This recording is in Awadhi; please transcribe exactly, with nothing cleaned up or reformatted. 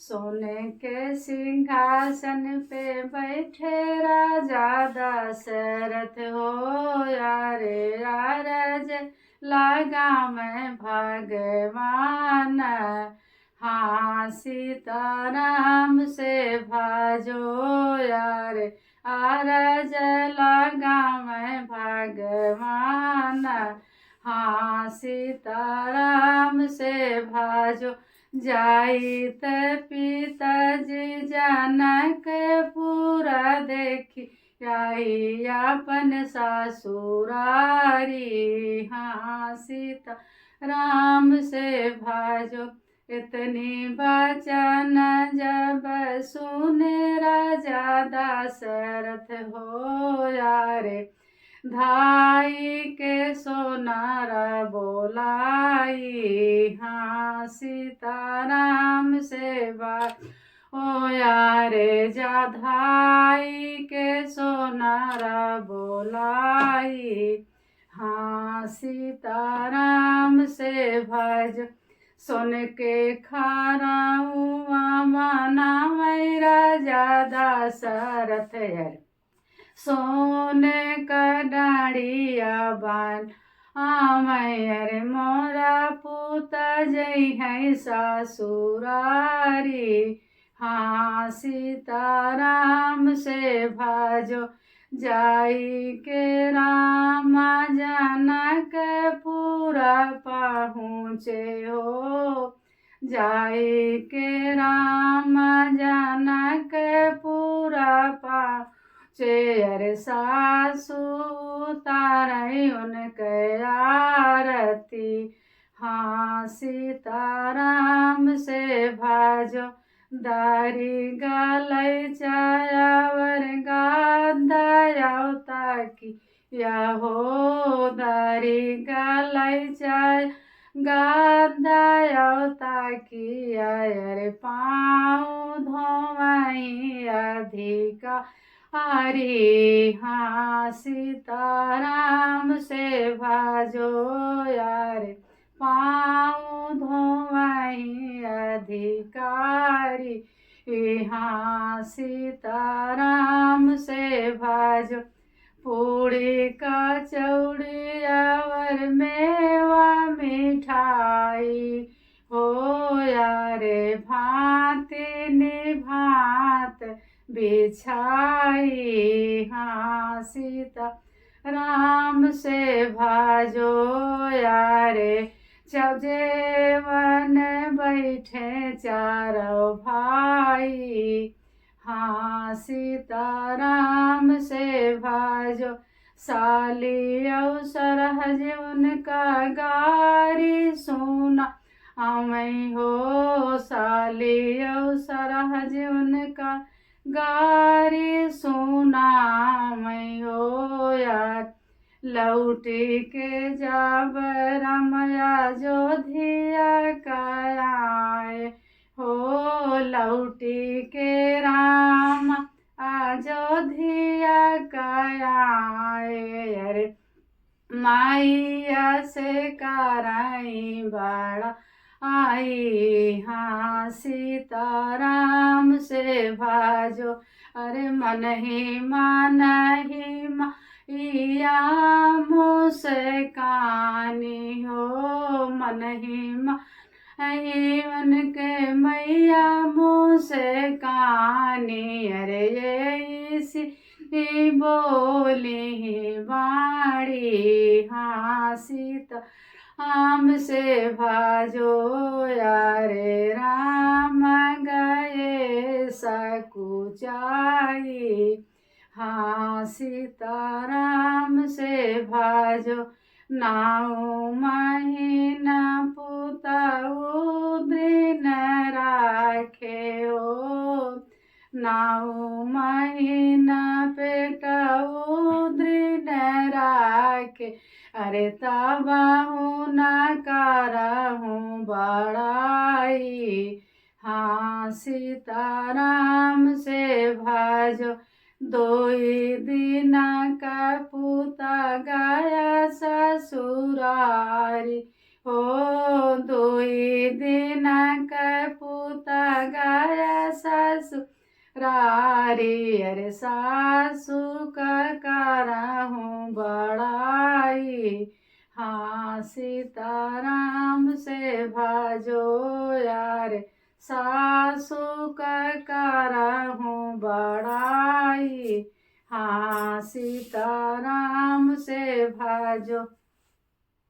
सोने के सिंहासन पे बैठे राजा दशरथ हो, अरे अरज लगावै भगवान। हाँ, सीताराम से भजो, अरे अरज लगावै भगवान। हाँ, सीताराम से भजो, जाइत पिताजी जनकपुर देखी, आई अपन ससुरारी। हाँ, सीताराम से भजो, इतनी बचन जब सुने राजा दशरथ हो, अरे धाई के सोनार बोलाई। हाँ, सीताराम से भजो, अरे जा धाई के सोनार बोलाई। हाँ, सीताराम से भजो, सोन के खरौआ बनावै राजा दशरथ, अरे सोन का डाढ़िया बनावै, अरे मोरा पूत जइहैं ससुरारी। हाँ, सीताराम से भजो, जाई के राम जनकपुर पहुँचे हो, जाई के राम जनकपुर पहुँचे, अरे सासु उतारै उनके आरती। हाँ, सीताराम से भजो, दारी गलैचा अउर गद्दा अउ तकिया हो, दारी गलैचा गद्दा अउ तकिया, अरे पाँव धोवै अधिकारी। हाँ, सीताराम से भजो, अरे पाँव धोवै अधिकारी। हाँ, सीताराम से भजो, पूड़ी कचौड़ी अउर मेवा मिठाई हो, अरे भाँति नि भाँति बिछाई। हाँ, सीताराम से भजो, अरे च-, जेवन बैठे चारो भाई। हाँ, सीताराम से भजो, साली अउ सरहज उनका गारी सुनावै हो, साली अउ सरहज उनका गारी सुनावै हो, अरे लौटी के जब राम अयोध्या क आए हो, लौटी के राम अयोध्या क आए, अरे माइया से करैं बड़ाई। हाँ, सीताराम से भजो, अरे मनहि मनहि मैया मुस्कानी हो, मनहि मनहि उनके मैया मुस्कानी, अरे यैसी बोली बाड़ी। हाँ, सीताराम से भजो, अरे राम गए सकुचाई। हाँ, सीताराम से भजो, नौ महीना पुतौ दृढ़ राखे हो, नौ महीना पेटौ दृढ़ राखे, अरे तबहु न करहु बड़ाई। हाँ, सीताराम से भजो, दोई दिना क पुत गया ससुरारी। ओ दुई दिन के पूत गया ससुरारी, अरे सासू का करहूँ बड़ाई। हाँ सीताराम से भजो यार, सासू का करहूँ बड़ाई। हाँ सीताराम से भजो।